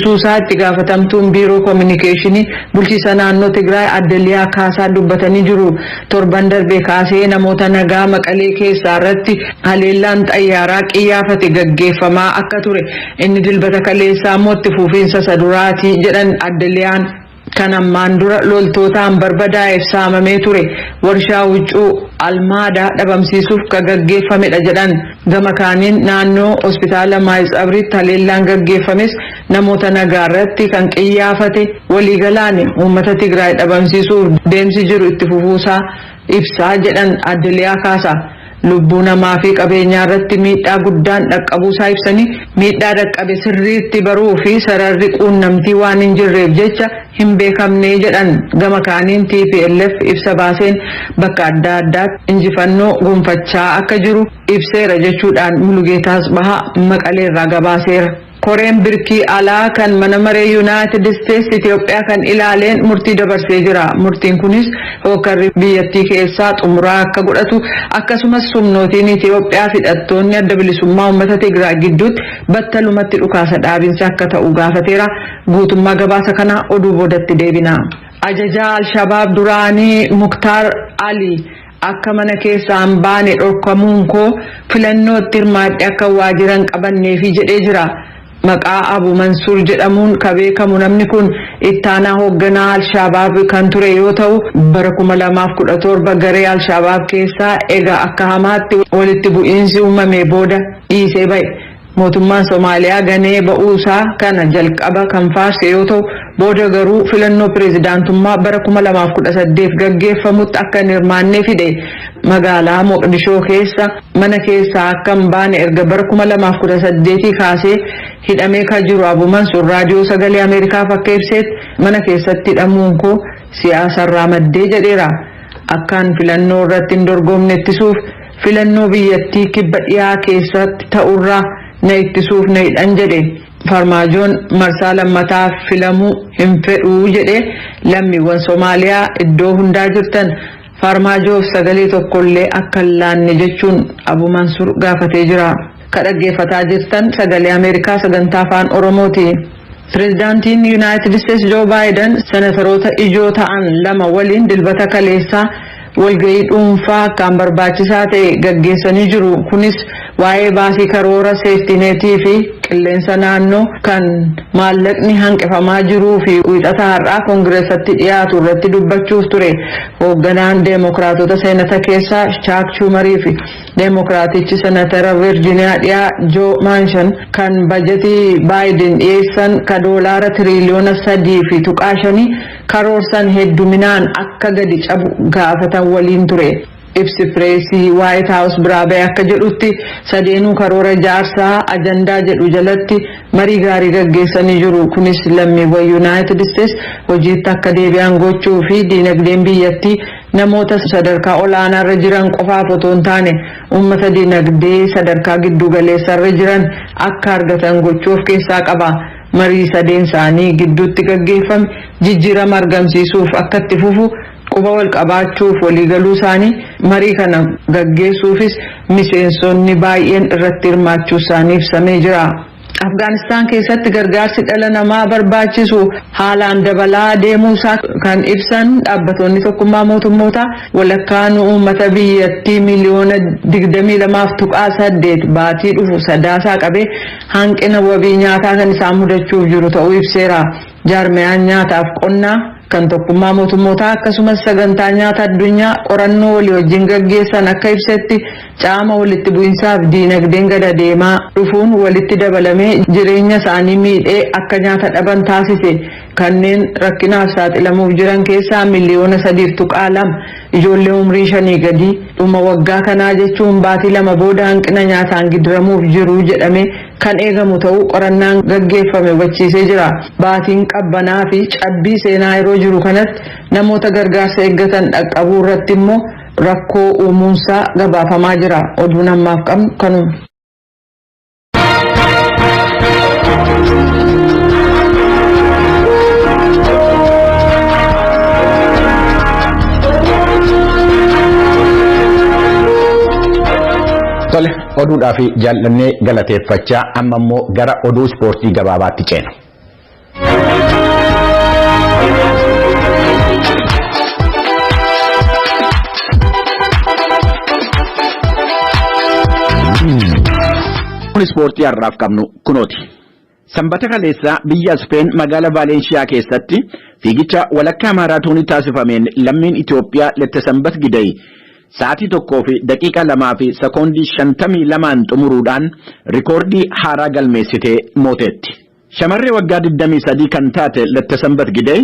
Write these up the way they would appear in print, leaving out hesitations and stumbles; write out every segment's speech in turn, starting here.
Suusaa itti gaafatamtuun biiroo koominikeeshinii bulchiisa naannoo Tigraay adde Liyaa Kaasaa dubbatanii jiru. Torban darbee kaasee namoota nagaa Maqalee keessaa irratti haleellaan xayyaaraa qiyyaafate gaggeeffamaa akka ture, inni Dilbata kaleessaa immoo itti fufiinsa isa duraatii jedhan adde Liyaan. Kan ammaan dura loltootaan barbadaa'eef saamamee ture warshaa huccuu Almaadaa dhabamsiisuuf ka gaggeeffamedha jedhan. Gama kaaniin, naannoo hospitaala Maayitsabriitti haleellaan gaggeeffames namoota nagaa irratti kan qiyyaafate, waliigalaan uummata Tigraay dhabamsiisuuf deemsi jiru itti fufuusaa ibsaa jedhan adde Liyaa Kaasaa. Lubbuu namaa fi qabeenyaa irratti miidhaa guddaan dhaqqabuusaa ibsanii, miidhaa dhaqqabe sirriitti baruu fi sararri quunnamtii waan hin jirreef jecha hin beekamne jedhan. Gama kaaniin, TPLF ibsa baaseen bakka adda addaatti injifannoo gonfachaa akka jiru ibseera jechuudhaan Mulugeetaa Asbahaa Maqaleerraa gabaaseera. Koreen birkii alaa kan mana maree Yuunaayitid Isteetsi Itoophiyaa kan ilaaleen murtii dabarsee jira. Murtiin kunis hookarri biyyattii keessaa xumuraa akka godhatu, akkasumas humnootiin Itoophiyaa fi hidhattoonni Adda Bilisummaa Uummata Tigraay gidduutti battalumatti dhukaasa dhaabinsa akka ta'u gaafateera. Guutummaa gabaasa kanaa oduu boodatti deebina. Ajajaa Alshabaab duraanii Muktaar Ali akka mana keessaa hin baane dhorkamuun koo filannootti hirmaadhe akka waajjira hin qabanneefi jedhee jira. Maqaa Abu Mansuur jedhamuun ka beekamu namni kun ittaanaa hoogganaa Alshabaab kan ture yoo ta'u, bara 2017 garee Alshabaab keessaa egaa akka hamaatti walitti bu'iinsi uumame booda dhiisee ba'e. Mootummaan Somaaliyaa ganee ba'uusaa kana jalqaba kan faarse yoo ta'u, booda garuu filannoo pireezidaantummaa bara 2018 gaggeeffamutti akka hin hirmaanne fide. Magaalaa Moqdishoo keessa mana keessaa akka hin baane erga bara 2018 kaasee hidhamee kan jiru Abu Mansuur Raadiyoo Sagalee Ameerikaaf akka ibsetti, mana keessatti hidhamuun koo siyaasarraa maddee jedheera. Akkaan filannoo irratti hin dorgomne ittisuuf, filannoo biyyattii kibba dhiyaa keessatti ta'urraa na ittisuuf na hidhan jedhe. Farmaajoon marsaa lammataaf filamuu hin fedhuu jedhe. Lammiiwwan Somaaliyaa iddoo hundaa jirtan Farmaajoof sagalee tokkollee akka hin laanne jechuun Abu Mansuur gaafatee jira. Ka dhaggeeffataa jirtan Sagalee Ameerikaa sagantaa Afaan Oromooti. Pireezidaantiin Yuunaayitid Isteetsi Joo Baayiden senataroota ijoo ta'an lama waliin Dilbata kaleessaa walgahii dhuunfaa akkaan barbaachisaa ta'e gaggeessanii jiru. Kunis waa'ee baasii karoora seeftineetii fi qilleensa naannoo kan maallaqni hanqifamaa jiruu fi Wiixata har'aa koongireesatti dhiyaatu irratti dubbachuuf ture. Hoogganaan Deemokiraatota seenata keessaa Chaak Chuumarii fi Deemokiraatichi senatara Virjiniyaa dhiyaa Joo Maanshan kan bajetii Baayiden dhiyeessan ka doolaara tiriiliyoona 3.5 karoorsan hedduminaan akka gadi cabu gaafatan waliin ture. Ibsi pireesii Waayit Haawus biraa bahe akka jedhutti, sadeenuu karoora ijaarsaa ajandaa jedhu jalatti marii gaarii gaggeessanii jiru. Kunis lammiiwwan Yuunaayitid Isteets hojiitti akka deebi'an gochuu fi diinagdeen biyyattii namoota sadarkaa olaanaarra jiran qofaaf otoo hin taane uummata diinagdee sadarkaa giddu galeessarra jiran akka argatan gochuu of keessaa qaba. Marii sadeen isaanii gidduutti gaggeeffame jijjiirama argamsiisuuf akka itti fufu quba wal qabaachuuf waliigaluu isaanii, marii kana gaggeessuufis miseensonni baay'een irratti hirmaachuu isaanii ibsamee jira. Afgaanistaan keessatti gargaarsi dhala namaa barbaachisu haalaan dabalaa deemuusaa kan ibsan dhaabbattoonni Tokkummaa Mootummootaa, walakkaan uummata biyyattii miliyoona 22.8 baatii dhufu Sadaasaa qabee hanqina wabii nyaataa kan isaan mudachuuf jiru ta'uu ibseera. Jaarmiyaan nyaataaf qonnaa kan Tokkummaa Mootummootaa akkasumas Sagantaa Nyaata Addunyaa qorannoo walii wajjin gaggeessan akka ibsetti, caama, walitti bu'insaaf diinagdeen gad adeemaa dhufuun walitti dabalamee jireenya isaanii miidhee akka nyaata dhaban taasise. Kanneen rakkinaaf saaxilamuuf jiran keessaa miliyoona 3.2 ijoollee umrii 5 gadii dhuma waggaa kanaa, jechuun baatii 2 booda, hanqina nyaataan gidiramuuf jiru jedhamee kan eegamu ta'uu qorannaan gaggeeffame hubachiisee jira. Baatiin qabbanaa fi cabbii seenaa yeroo jiru kanatti namoota gargaarsa eeggatan dhaqqabuu irratti immoo rakkoo uumuunsaa gabaafamaa jira. Oduun ammaaf qabnu kanuma. Tole, oduudhaa fi jaallannee galateeffachaa amma immoo gara oduu ispoortii gabaabaatti ceena. Kun ispoortii har'aaf qabnu kunooti. Sanbata kaleessaa biyya Speen magaalaa Vaalenshiyaa keessatti fiigicha walakkaa maaraatoonii taasifameen lammiin Itoophiyaa Letesanbat Gidey sa'aatii 1:02:52 xumuruudhaan rikoordii haaraa galmeessitee mooteetti. Shamarree waggaa 23 kan taate Letesanbat Gidey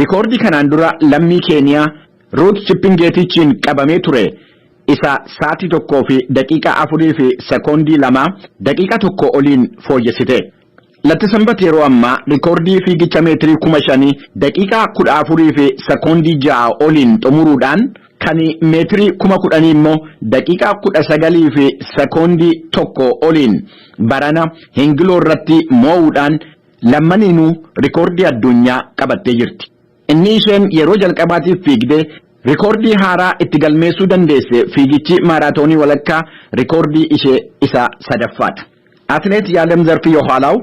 rikoordii kanaan dura lammii Keeniyaa Ruut Chippingeetichiin qabamee ture isa sa'aatii 1:04:02 daqiiqa 1 oliin fooyyessite. Lattisanbat yeroo ammaa rikoordii fiigicha meetirii 5,000 daqiiqaa 14 fi sekoondii 6 oliin xumuruudhaan, kan meetirii 10,000 immoo daqiiqaa 19 fi sekoondii 1 oliin barana Hengiloo irratti moo'uudhaan lammaniinuu rikoordii addunyaa qabattee jirti. Inni isheen yeroo jalqabaatiif fiigdee rikoordii haaraa itti galmeessuu dandeesse fiigichi maaraatoonii walakkaa rikoordii ishee isa sadaffaadha. Atileet Yaalem Zarfii Yohaalaw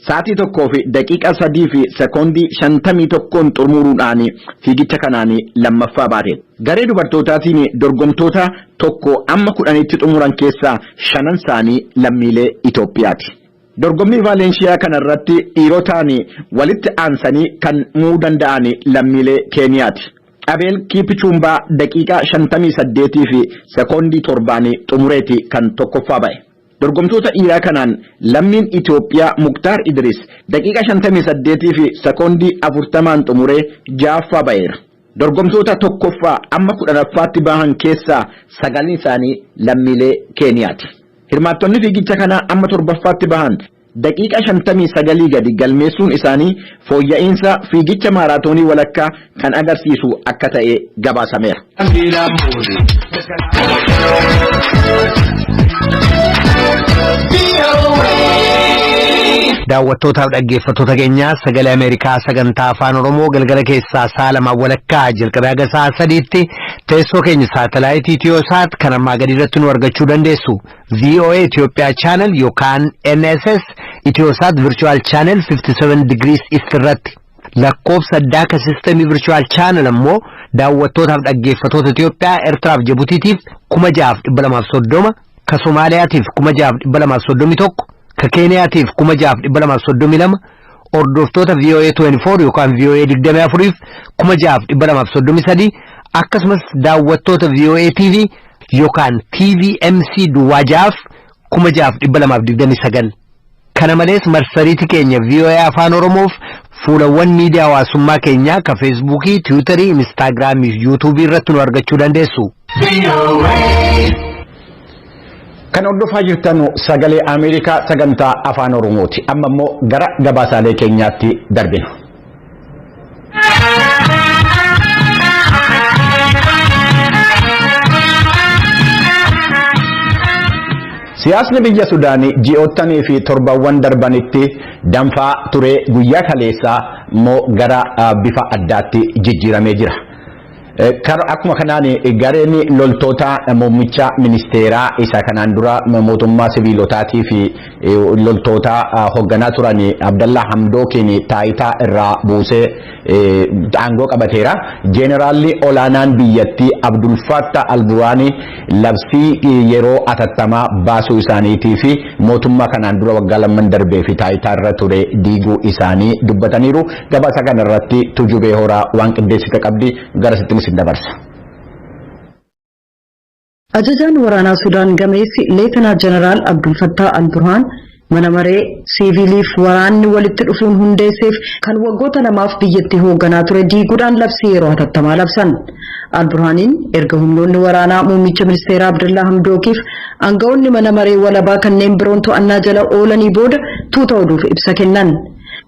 sa'aatii 1:03:51 xumuruudhaan fiigicha kanaan lammaffaa baate. Garee dubartootaatiin dorgomtoota 1 amma 10tti xumuran keessaa shanan isaanii lammiilee Itoophiyaati. Dorgommii Vaalenshiyaa kanarratti dhiirotaan walitti aansanii kan mo'uu danda'an lammiilee Keeniyaati. Abeel Kiipchuumbaa daqiiqaa 58 fi sekoondii 7n xumureeti kan tokkoffaa ba'e. Dorgomtoota dhiiraa kanaan lammiin Itoophiyaa Muktaar Idris daqiiqaa 58 fi sekoondii 40n xumuree ja'affaa ba'eera. Dorgomtoota tokkoffaa amma 10ffaatti bahan keessaa sagalin isaanii lammiilee Keeniyaati. Hirmaattonni fiigicha kanaa amma torbaffaatti bahan daqiiqa 59 gadi galmeessuun isaanii fooyya'insa fiigicha maaraatoonii walakkaa kan agarsiisu akka ta'e gabaasameera. Daawwattootaaf dhaggeeffattoota keenyaa, Sagalee Ameerikaa sagantaa Afaan Oromoo galgala keessaa sa'a 2 walakkaa jalqabee haga sa'a 3tti teessoo keenya saatalaayitii Itiyoosaat kan ammaa gadi irratti nu argachuu dandeessu. VOA Itoophiyaa channel yookaan NSS Itiyoosaat Virtual Channel 57 degrees East irratti. Lakkoofsa addaa ka sistemii Virtual Channel ammoo daawwattootaaf dhaggeeffattoota Itoophiyaa, Eertiraaf Jibutiitiif 6230, ka Somaaliyaatiif 6231, ka Keeniyaatiif 6232, hordoftoota VOA 24 yookaan VOA 24f 6233, akkasumas daawwattoota VOA TV yookaan TVMC duwwaa 6f 6229. Kana malees marsariitii keenya VOA Afaan Oromoof fuulawwan miidiyaa hawaasummaa keenyaa ka Feesbuukii, Tiwiitarii, Instaagiraamii fi Yuutuubii irratti nu argachuu dandeessu. Kan hordofaa jirtan Sagalee Ameerikaa sagantaa Afaan Oromooti. Amma immoo gara gabaasaalee keenyaatti darbina. Siyaasni biyya Sudaanii ji'oottanii fi torbawwan darbanitti danfaa ture guyyaa kaleessaa immoo gara bifa addaatti jijjiiramee jira. Akkuma kanaan gareen loltoota muummicha ministeeraa isa kanaan dura mootummaa sibiilotaatii fi loltoota hoogganaa turan Abdallaa Hamdookiin taayitaa irraa buusee aangoo qabateera. Jeeneraalli olaanaan biyyattii Abdul Fattah Alburaanii labsii yeroo atattamaa baasuu isaaniitii fi mootummaa kanaan dura waggaa lamman darbee fi taayitaa irra ture diiguu isaanii dubbataniiru. Gabaasa kanarratti Tujubee Horaa waan qindeessite qabdi, gara sittiin isin dabarsa. Ajajaan waraanaa Sudaan gameessi Leetanaa Jeneraal Abdul Fattah Al-Burhaan mana maree siiviiliif waraanni walitti dhufuun hundeesseef kan waggoota 2f biyyattii hoogganaa ture diiguudhaan labsii yeroo hatattamaa labsan. Al-Burhaaniin erga humnoonni waraanaa muummicha ministeeraa Abdullaa Hamdookiif aangawoonni mana maree walabaa kanneen biroon to'annaa jala oolanii booda tuuta oduuf ibsa kennan.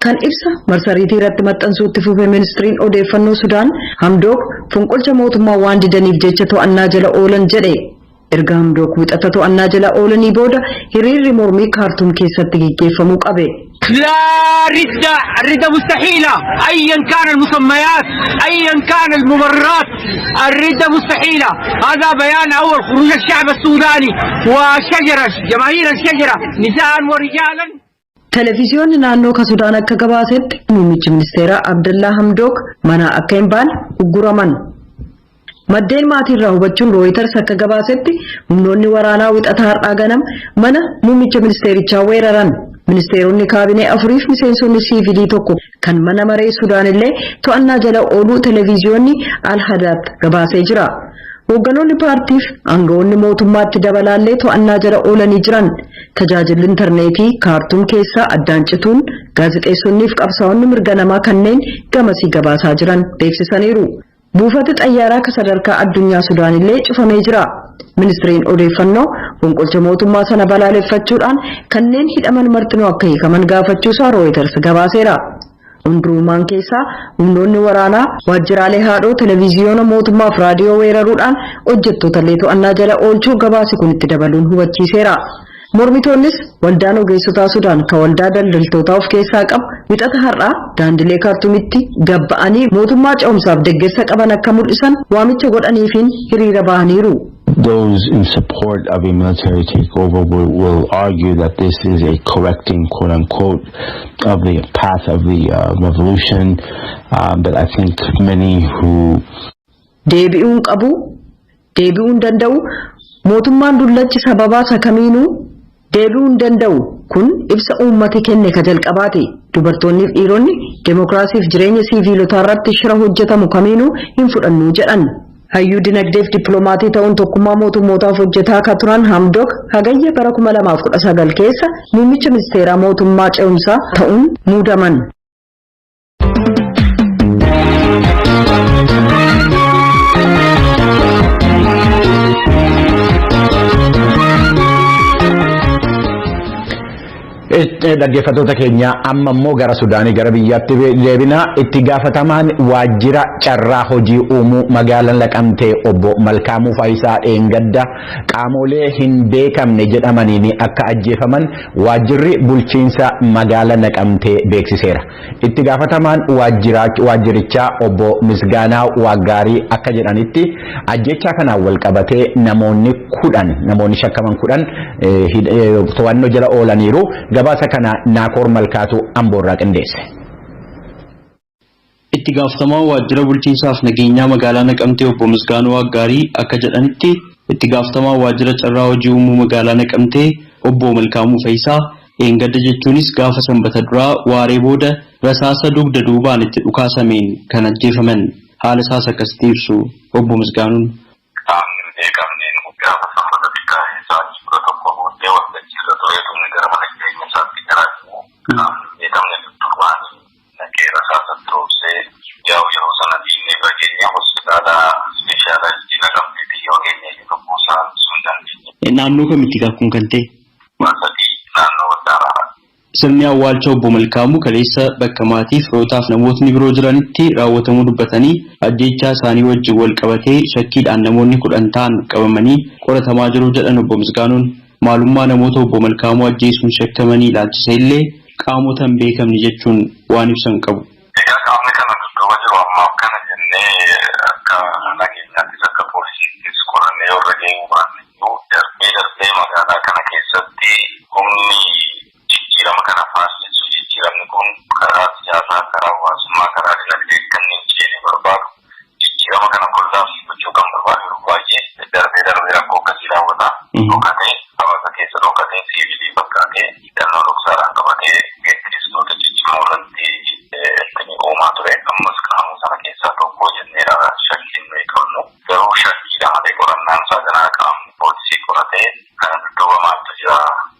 Kan ibsa marsariitii irratti maxxansuutti fufe ministiriin odeeffannoo Sudaan, Hamdook fonqolcha mootummaa waan didaniif jecha to'annaa jala oolan jedhe. Erga Hamdook Wixata to'annaa jala oolanii booda hiriirri mormii Kaartuum keessatti geggeeffamuu qabe. لا ردة، الردة مستحيلة، أيا كان المسميات، أيا كان المبررات، الردة مستحيلة. هذا بيان أول خروج الشعب السوداني والشجرة، جماهير الشجرة، نساء ورجالا. Televiziyoonni naannoo ka Sudaan akka gabaasetti, muummichi ministeeraa Abdallaa Hamdook mana akka hin baane ugguraman. Maddeen maatii irraa hubachuun Reuters akka gabaasetti, humnoonni waraanaa Wixata har'aa ganama mana muummicha ministeerichaa weeraran. Ministeeronni kaabinee afuriif miseensonni siivilii tokko kan mana maree Sudaan illee to'annaa jala ooluu televiziyoonni Al-Hadaat gabaasee jira. Hoogganoonni paartiif aangawoonni mootummaatti dabalaallee to'annaa jala oolanii jiran. Tajaajilli intarneetii Kaartuum keessaa addaan cituun gaazexeessonniif qabsaa'onni mirga namaa kanneen gamasii gabaasaa jiran beeksisaniiru. Buufati xayyaaraa ka sadarkaa addunyaa Sudaan illee cufamee jira. Ministiriin odeeffannoo fonqolcha mootummaa sana balaaleffachuudhaan kanneen hidhaman martinuu akka hiikaman gaafachuusaa Reuters gabaaseera. Hundurumaan keessaa humnoonni waraanaa waajjiraalee haadhoo televiziyoona mootummaaf raadiyoo weeraruudhaan hojjettoota illee to'annaa jala oolchuu gabaasi kun itti dabaluun hubachiiseera. Mormitoonnis waldaan ogeessotaa Sudaan kan waldaa daldaltootaa of keessaa qabu Wixata har'aa daandilee Kaartumitti gabba'anii mootummaa ce'umsaaf deeggarsa qaban akka mul'isan waamicha godhaniifiin hiriira bahaniiru. Those in support of a military takeover will argue that this is a correcting, quote unquote, of the path of the revolution. But I think many who Deebi'uun qabu, deebi'uu hin danda'u, mootummaan dullachi sababaa isa kamiinuu deebi'uu hin danda'u. Kun ibsa uummati kenne ka jalqabaati. Dubartoonniif dhiironni demookiraasiif jireenya siiviilotaa irratti shira hojjetamu kamiinuu hin fudhannu jedhan. Hayyuu dinagdeef dippiloomatii ta'uun tokkummaa mootummootaaf hojjetaa akka turan Hamdok Hagayya bara 2019 keessa muummicha ministeeraa mootummaa ce'umsaa ta'uun muudaman. Dhaggeeffattoota keenya, amma immoo gara Sudaanii gara biyyaatti deebina. Itti gaafatamaan waajjira carraa hojii uumuu magaalaa Naqamtee obbo Malkaamuu Faayisaa dheengadda qaamolee hin beekamne jedhamaniin akka ajjeefaman waajjirri bulchiinsa magaalaa Naqamtee beeksiseera. Itti gaafatamaan waajjirichaa obbo Misgaanaa Waaggaarii akka jedhanitti, ajjechaa kanaan wal qabatee namoonni 10, namoonni shakkaman 10 to'annoo jala oolaniiru. Gabaasa kana Naakoor Malkaatu Amboorraa qindeesse. Itti gaafatamaa waajjira bulchiinsaaf nageenyaa magaalaa Naqamtee obbo Misgaanuu Waggaarii akka jedhanitti, itti gaafatamaa waajjira carraa hojii uumuu magaalaa Naqamtee obbo Malkaamuu Fayisaa dheengadda, jechuunis gaafa Sanbata duraa waaree booda rasaasa dugda duubaan itti dhukaasameen kan ajjeefaman. Haala isaas akkasitti ibsu obbo Misgaanuun. Qaamni hin beekamneen gaafa Sanbata xiqqaa sa'aatii 11 booddee waltajjii irra tureetu inni gara mana jireenya isaatti garaa jiru. Qaamni hin beekamne dudduubaan naqee rasaasa roobsee yaa'u. Yeroo sana diinee bira keenya hospitaala ispeeshaalaayizii Naqamteetti yoo geenye lubbuu isaa hambisuu hin dandeenye. Naannoo kamitti kun kan ta'e? Sadii naannoo Waddaaraadha. Sirni awwaalcha obbo Malkaamuu kaleessa bakka maatii, firootaaf namootni biroo jiranitti raawwatamuu dubbatanii, ajjeechaa isaanii wajjin wal qabatee shakkiidhaan namoonni 10 ta'an qabamanii qoratamaa jiru jedhan obbo Misgaanuun. Maalummaa namoota obbo Malkaamuu ajjeesuun shakkamanii ilaalchise illee qaamota hin beekamne jechuun waan ibsan qabu. Egaa qaamni kana dudduuba jiru ammaaf kana jennee akka nageenyaattis akka poolisiittis qorannee yoo irra gahuu baanne iyyuu, darbee darbee magaalaa kana keessatti humni jijjiirama kana faallessu, jijjiiramni kun karaa siyaasaa, karaa hawaasummaa, karaa dinagdee kanneen ceene barbaadu, jijjiirama kana collapse gochuu kan barbaadu yeroo baay'ee darbee darbee rakkoo akkasii raawwata. Dhokatee hawaasa keessa dhokatee, siivilii fakkaatee, hidhannoo dhoksaadhaan qabatee geggeessitoota ciccimoo irratti ittiin uumaa ture. Ammas qaama sana keessaa tokko jenneera shakkiin nuyi qabnu. Garuu shakkiidha malee qorannaan isaa ganaa qaamni poolisii qoratee kana dudduuba maaltu jira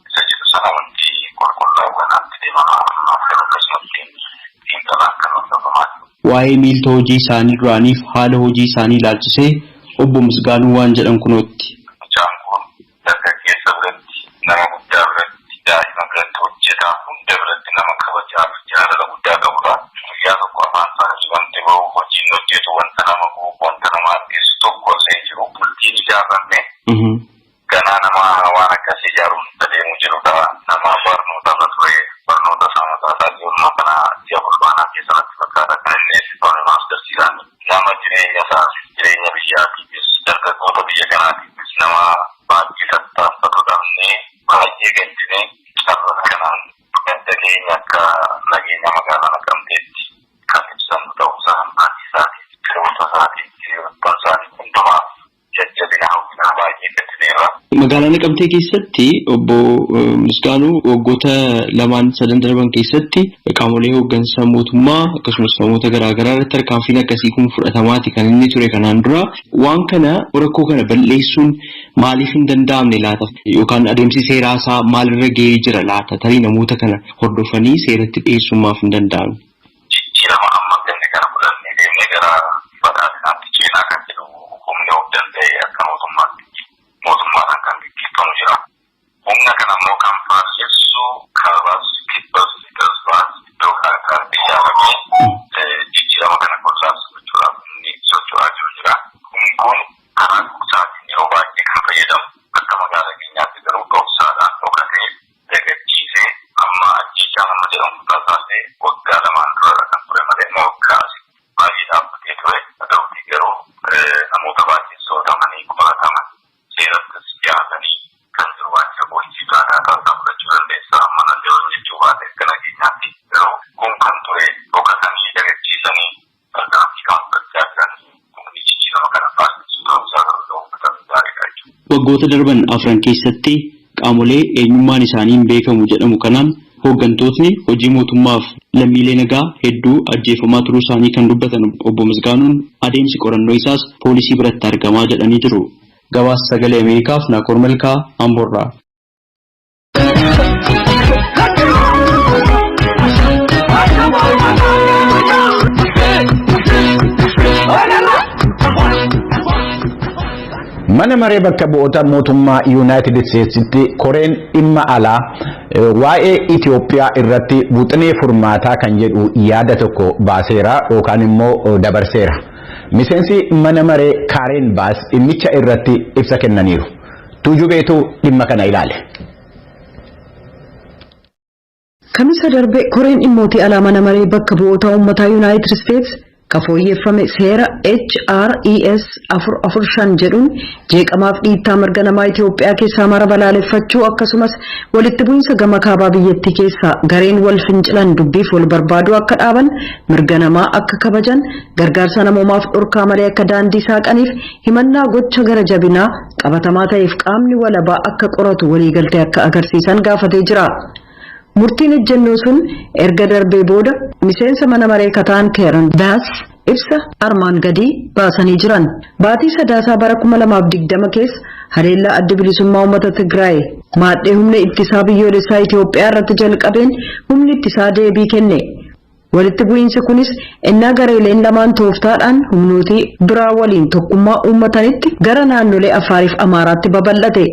isa jedhu sana wanti qulqullaa'u kanaatti deemama. Ammaaf garuu akkasumatti xiinxalaan kan hordofamaa jiru. Waa'ee miiltoo hojii isaanii duraaniif haala hojii isaanii ilaalchisee obbo Misgaanuu waan jedhan kunootti. Mucaan kun dargaggeessa biratti, nama guddaa biratti, daa'ima biratti, hojjetaa hunda biratti nama kabajaa fi jaalala guddaa qabudha. Guyyaa tokko afaan isaanii wanti bahu, hojiin hojjetu wanta nama guubu, wanta nama addeessu tokko illee jiru. Bultiin ijaarranne ganaa nama waan akkasii ijaaruun adeemu jirudha. Nama barnoota irra ture, barnoota isaa mataa isaa ijoollummaa kana ji'a Fulbaanaa keessa natti fakkaata kan inni eebbifame maastarsiidhaan. Nama jireenya isaas jireenya biyyaatiifis dargaggoota biyya kanaatiifis nama baay'ee tattaaffatu dhabnee baay'ee gaddinee carraa kanaan gadda keenya Magaalaa Naqamtee keessatti obbo Misgaanuu waggoota lamaan sadan darban keessatti qaamolee hooggansa mootummaa akkasumas namoota garaagaraa irratti tarkaanfiin akkasii kun fudhatamaati kan inni ture kanaan dura. Waan kana rakkoo kana balleessuun maaliif hin danda'amne laata? Yookaan adeemsi seeraa isaa maalirra gahee jira laata? Tarii namoota kana hordofanii seeratti dhiyeessuun maaf hin danda'amne? Jijjiirama amma kenne kana fudhannee deemnee gara badhaadhinaatti ceenaa kan jedhu humni of danda'e akka mootummaatti mootummaadhaan kan gaggeeffamu jira. Humna kana immoo kan faallessu kaabaas, kibbas, lixas, baas iddoo garaagaraatti ijaaramee jijjiirama kana collapse gochuudhaaf humni socho'aa jiru jira. Humni kun karaa dhoksaatiin yeroo baay'ee kan fayyadamu akka magaalaa keenyaatti garuu dhoksaadhaan dhokatee dagachiisee amma ajjeechaa nama jedhamu taasisee waggaa lamaan dura kan ture malee waggaa asii baay'ee dhaabbatee ture. Haa ta'utii garuu namoota baay'ee sootamanii qorataman seerattis dhiyaatanii kan jiru waajjira poolisii biraa daataa isaa fudhachuu dandeessa. Amma nan jiru jechuu baate akka nageenyaatti garuu kun kan ture dhokatanii dagachiisanii tarkaanfii kan fudhachaa jiran humni jijjiirama kana faallessu ta'uu isaa garuu ta'uu hubatamuu gaariidha jechuudha. Waggoota darban afran keessatti qaamolee eenyummaan isaanii hin beekamu jedhamu kanaan hooggantootni hojii mootummaaf lammiilee nagaa hedduu ajjeefamaa turuu isaanii kan dubbatan obbo Misgaanuun adeemsi qorannoo isaas poolisii biratti argamaa jedhanii jiru. Gabaasa Sagalee Ameerikaaf Naakoor Malkaa Amboorraa. Mana maree bakka bu'oota mootummaa Yuunaayitid Isteetsitti koreen dhimma alaa waa'ee Itoophiyaa irratti wixinee furmaataa kan jedhu yaada tokko baaseera yookaan immoo dabarseera. Miseensi mana maree Kaareen Baas dhimmicha irratti ibsa kennaniiru. Tuujubeetu dhimma kana ilaale. Kamisa darbe koreen dhimmootii alaa mana maree bakka bu'oota uummataa Yuunaayitid Isteets ka fooyyeffame seera HRES 445 jedhuun jeeqamaaf dhiittaa mirga namaa Itoophiyaa keessaa mara balaaleffachuu akkasumas walitti bu'iinsa gama kaabaa biyyattii keessaa gareen wal fincilan dubbiif wal barbaaduu akka dhaaban, mirga namaa akka kabajan, gargaarsa namoomaaf dhorkaa malee akka daandii saaqaniif himannaa gocha gara jabinaa qabatamaa ta'eef qaamni walabaa akka qoratu waliigaltee akka agarsiisan gaafatee jira. Murtiin ejjennoo sun erga darbee booda miseensa mana maree kataan Karen Bass ibsa armaan gadii baasanii jiran. Baatii Sadaasaa bara 2020 keessa haleellaa Addi Bilisummaa Uummata Tigraay maadhee humna ittisaa biyyoolessaa Itoophiyaa irratti jalqabeen humni ittisaa deebii kenne. Walitti bu'iinsi kunis ennaa gareeleen lamaan tooftaadhaan humnootii biraa waliin tokkummaa uummatanitti gara naannolee Affaariif Amaaraatti babal'ate.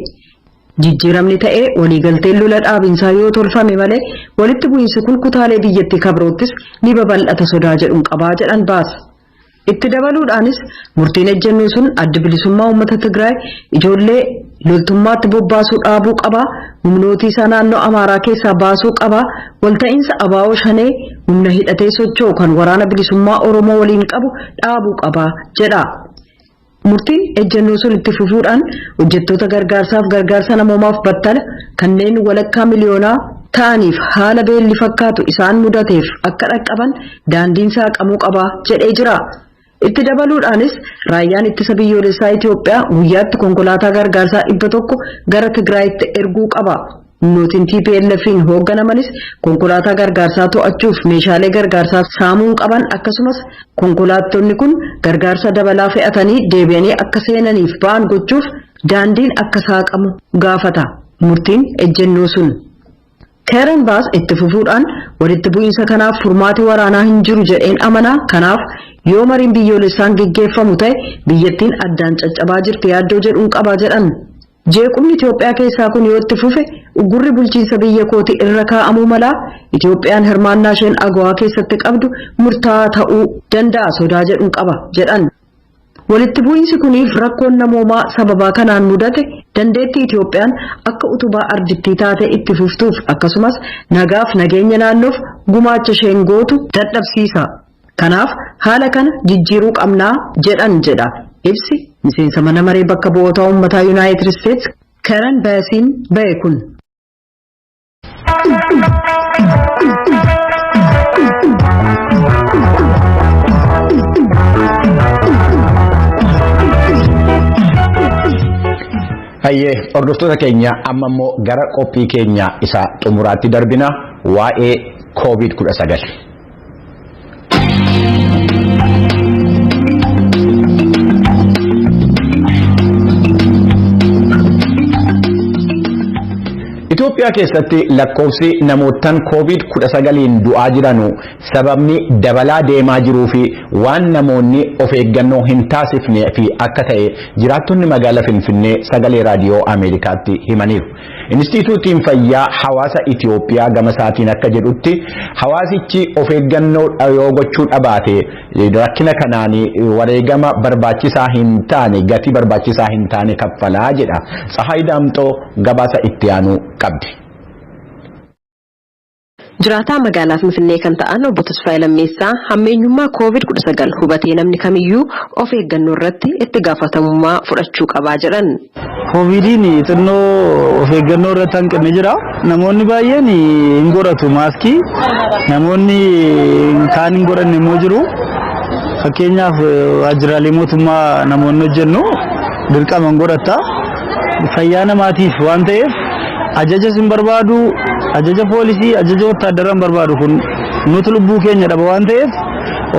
Jijjiiramni ta'ee waliigalteen lola dhaabinsaa yoo tolfame malee walitti bu'iinsi kun kutaalee biyyattii kabroottis ni babal'ata sodaa jedhuun qabaa jedhan Baas. Itti dabaluudhaanis murtiin ejjennoo sun Addi Bilisummaa Uummata Tigraay ijoollee loltummaatti bobbaasuu dhaabuu qabaa, humnootii isaa naannoo Amaaraa keessaa baasuu qabaa, walta'iinsa ABO Shanee humna hidhatee socho'u kan Waraana Bilisummaa Oromoo waliin qabu dhaabuu qabaa jedha. Murtiin ejjennoo sun itti fufuudhaan hojjettoota gargaarsaaf gargaarsa namoomaaf battala kanneen walakkaa miliyoonaa ta'aniif haala beelli fakkaatu isaan mudateef akka dhaqqaban daandiin saaqamuu qaba jedhee jira. Itti dabaluudhaanis raayyaan ittisa biyyoolessaa Itoophiyaa guyyaatti konkolaataa gargaarsaa 100 gara Tigraayitti erguu qaba. Humnootiin TPLF'n hoogganamanis konkolaataa gargaarsaa to'achuuf meeshaalee gargaarsaa saamuun qaban akkasumas konkolaattonni kun gargaarsa dabalaa fe'atanii deebi'anii akka seenaniif ba'an gochuuf daandiin akka saaqamu gaafata. Murtiin ejjennoo sun. Karen Bass itti fufuudhaan walitti bu'iinsa kanaaf furmaati waraanaa hin jiru jedheen amanaa, kanaaf yoo mariin biyyoolessaan geggeeffamu ta'e biyyattiin addaan caccabaa jirti yaaddoo jedhuun qaba jedhan. Jeequmni Itoophiyaa keessaa kun yoo itti fufe uggurri bulchiinsa biyya kooti irra kaa'amuu malaa, Itoophiyaan hirmaannaa isheen AGOA keessatti qabdu murtaa'aa ta'uu danda'a sodaa jedhuun qaba jedhan. Walitti bu'iinsi kuniif rakkoon namoomaa sababaa kanaan mudate dandeettii Itoophiyaan akka utubaa ardittii taatee itti fuftuuf akkasumas nagaaf nageenya naannoof gumaacha isheen gootu dadhabsiisa. Kanaaf haala kana jijjiiruu qabnaa jedhan jedha ibsi miseensa mana maree bakka bu'oota uummataa Yuunaayitid Isteets Karen Bassiin ba'e kun. Hayyee, hordoftoota keenya, amma immoo gara qophii keenya isa xumuraatti darbina, waa'ee COVID-19. Itoophiyaa keessatti lakkoofsi namootaan COVID-19 du'aa jiranu sababni dabalaa deemaa jiruu fi waan namoonni of eeggannoo hin taasifne fi akka ta'e jiraattonni magaalaa Finfinnee Sagalee Raadiyoo Ameerikaatti himaniiru. Inistituutiin Fayyaa Hawaasa Itoophiyaa gama isaatiin akka jedhutti, hawaasichi of eeggannoo yoo gochuu dhabaate rakkina kanaan wareegama barbaachisaa hin taane, gatii barbaachisaa hin taane kaffalaa jedha. Tsahaay Daamxoo gabaasa itti aanu qabdi. Jiraataa magaalaa Finfinnee kan ta'an obbo Tasfaayee Lammeessaa hammeenyummaa COVID-19 hubatee namni kamiyyuu of eeggannoo irratti itti gaafatamummaa fudhachuu qabaa jedhan. Koovidiin xinnoo of eeggannoo irratti hanqinni jira. Namoonni baay'een hin godhatu maaskii. Namoonni kaan hin godhanne immoo jiru. Fakkeenyaaf, waajjiraalee mootummaa namoonni hojjennu dirqama hin godhatta. Fayyaa namaatiif waan ta'eef ajajas hin barbaadu, ajaja poolisii, ajaja wattaaddaraa hin barbaadu. Kun nuti lubbuu keenya dhaba waan ta'eef,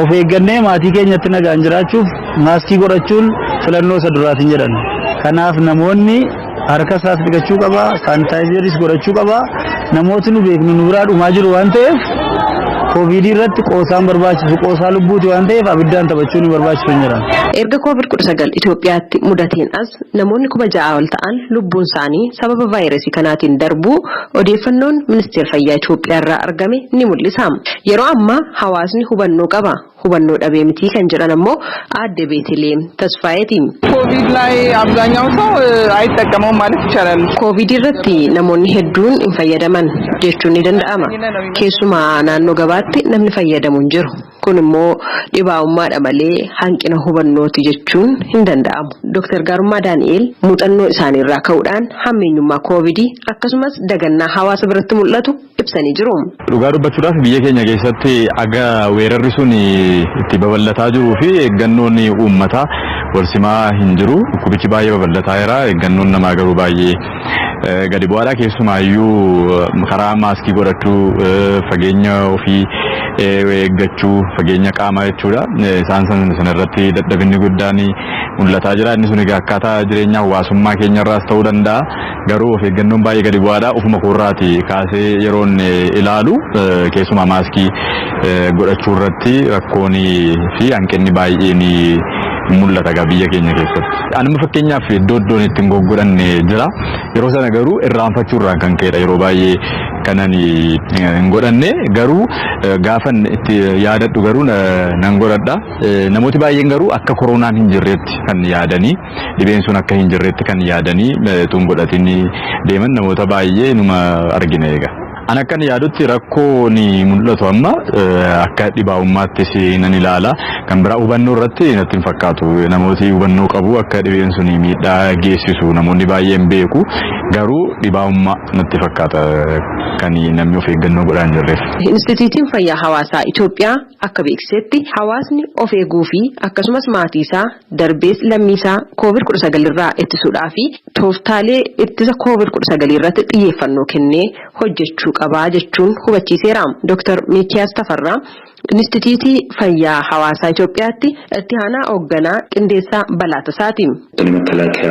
of eeggannee maatii keenyatti nagaan jiraachuuf maaskii godhachuun filannoo isa duraatiin jedhan. Kanaaf namoonni harka isaas dhiqachuu qaba, saanitaayizeris godhachuu qaba. Namooti nu beeknu nu biraa dhumaa jiru waan ta'eef, koovidii irratti qoosaan barbaachisu, qoosaa lubbuuti waan ta'eef, abiddaan taphachuun nu barbaachisu hin jiran. Erga COVID-19 Itoophiyaatti mudateen as namoonni 6,000 ol ta'an lubbuun isaanii sababa vaayirasii kanaatiin darbuu odeeffannoon Ministeera Fayyaa Itoophiyaa irraa argame ni mul'isa. Yeroo ammaa hawaasni hubannoo qaba. Hubannoo dhabee mitii kan jedhan ammoo aadde Beeteleem Tasfaayeeti. ኮቪድ ላይ አብዛኛው ሰው አይጠቀመውም ማለት ይቻላል። Koovid irratti namoonni hedduun hin fayyadaman jechuun ni danda'ama. Keessumaa naannoo gabaatti namni fayyadamu hin jiru. Kun immoo dhibaa'ummaadha malee hanqina hubannooti jechuun hin danda'amu. Dr. Gaarummaa Daani'el muuxannoo isaaniirraa ka'uudhaan hammeenyummaa koovidii akkasumas dagannaa hawaasa biratti mul'atu ibsanii jiru. Dhugaa dubbachuudhaaf, biyya keenya keessatti aga weerarri sun itti babal'ataa jiruu fi eeggannoon uummataa walsimaa hin jiru. Dhukkubichi baay'ee babal'ataa jira. Eeggannoon namaa garuu baay'ee gadi bu'aadha. Keessumaayyuu karaa maaskii godhachuu, fageenya ofii eeggachuu, fageenya qaamaa jechuudha. Isaan sana irratti dadhabinni guddaan mul'ataa jira. Inni sun egaa akkaataa jireenya hawaasummaa keenyarraas ta'uu danda'a. Garuu of eeggannoon baay'ee gadi bu'aadha. Ofuma koorraati kaasee yeroon ilaalu, keessumaa maaskii godhachuu irratti rakkoon fi hanqinni baay'een mul'ata gaa biyya keenya keessatti. Anuma fakkeenyaaf iddoo iddoon ittiin goggodhanne jira. Yeroo sana garuu irraanfachuu irraan kan ka'edha yeroo baay'ee kanan hin godhanne, garuu gaafan itti yaadadhu garuu nan godhadha. Namooti baay'een garuu akka koronaan hin jirreetti kan yaadanii, dhibeen sun akka hin jirreetti kan yaadanii tun godhatin deeman namoota baay'ee numa argina egaa. An akkan yaadutti rakkoon mul'atu amma akka dhibaa'ummaattis nan ilaala. Kan biraa hubannoo irratti natti hin fakkaatu. Namooti hubannoo qabu, akka dhibeen sun miidhaa geessisu namoonni baay'een beeku. Garuu dhibaa'ummaa natti fakkaata kan namni of eeggannoo godhaa hin jirreef. Inistitiitiin Fayyaa Hawaasaa Itoophiyaa akka beeksisetti, hawaasni of eeguu fi akkasumas maatii isaa darbees lammii isaa COVID-19 irraa ittisuudhaa fi tooftaalee ittisa COVID-19 irratti xiyyeeffannoo kennee hojjechuu qabaa jechuun hubachiiseera. Dr. Miikiyaas Tafarraa Inistitiitii Fayyaa Hawaasaa Itoophiyaatti itti aanaa hoogganaa qindeessaa balaa tasaati. የመከላከያ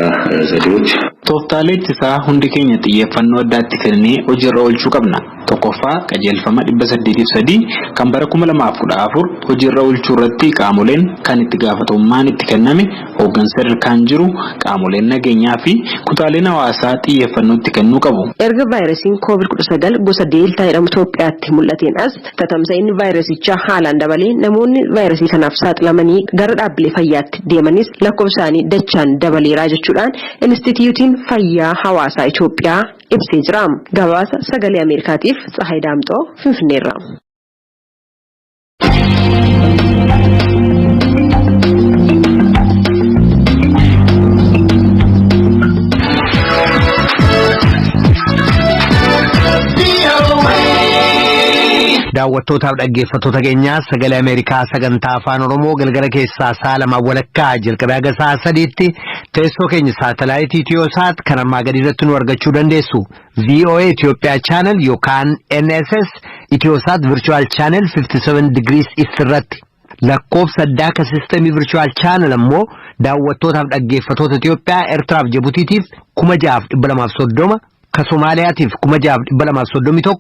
ዘዴዎች Tooftaalee ittisaa hundi keenya xiyyeeffannoo addaatti kennee hojiirra oolchuu qabna. Tokkoffaa, qajeelfama 803 kan bara 2014 hojiirra oolchuu irratti qaamoleen kan itti gaafatamummaan itti kenname, hooggansa sadarkaan jiru, qaamoleen nageenyaa fi kutaaleen hawaasaa xiyyeeffannoo itti kennuu qabu. Erga vaayirasiin COVID-19 gosa deeltaa jedhamu Itoophiyaatti mul'ateen as tatamsa'inni vaayirasichaa haalaan dabalee, namoonni vaayirasii kanaaf saaxilamanii gara dhaabbilee fayyaatti deemanis lakkoofsaanii dachaan dabaleeraa jechuudhaan Inistitiyuutiin Fayyaa Hawaasaa Itoophiyaa ibsee jira. Gabaasa Sagalee Ameerikaatiif Tsahaay Daamxoo Finfinneerra. Daawwattootaaf dhaggeeffattoota keenyaa Sagalee Ameerikaa sagantaa Afaan Oromoo, galgala keessaa sa'a 2:30 jalqabee haga sa'a 3tti teessoo keenya saatalaayitii Itiyoosaat kan ammaa gadi irratti nu argachuu dandeessu. VOA Itoophiyaa channel yookaan NSS Itiyoosaat Virtual Channel 57 degrees east irratti. Lakkoofsa addaa ka sistemii Virtual Channel ammoo daawwattootaaf dhaggeeffattoota Itoophiyaa, Eertiraaf Jibutiitiif 6230, ka Somaaliyaatiif 6231,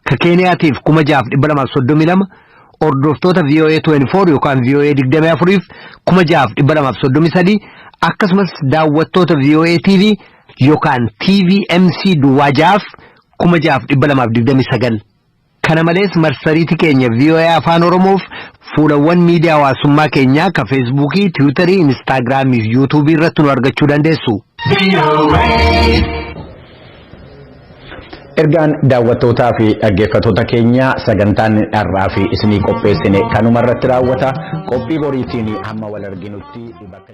ka Keeniyaatiif 6232, hordoftoota VOA 24 yookaan VOA 24f 6233, akkasumas daawwattoota VOA TV yookaan TVMC 06f 6229. Kana malees marsariitii keenya VOA Afaan Oromoof fuulawwan miidiyaa hawaasummaa keenyaa ka Feesbuukii, Tiwiitarii, Instaagiraamii fi Yuutuubii irratti nu argachuu dandeessu. Ergaan daawwattootaa fi dhaggeeffattoota keenya, sagantaan har'aa fi isinii qopheessine kanuma irratti raawwata. Qophii boriitiin hamma wal arginutti bakka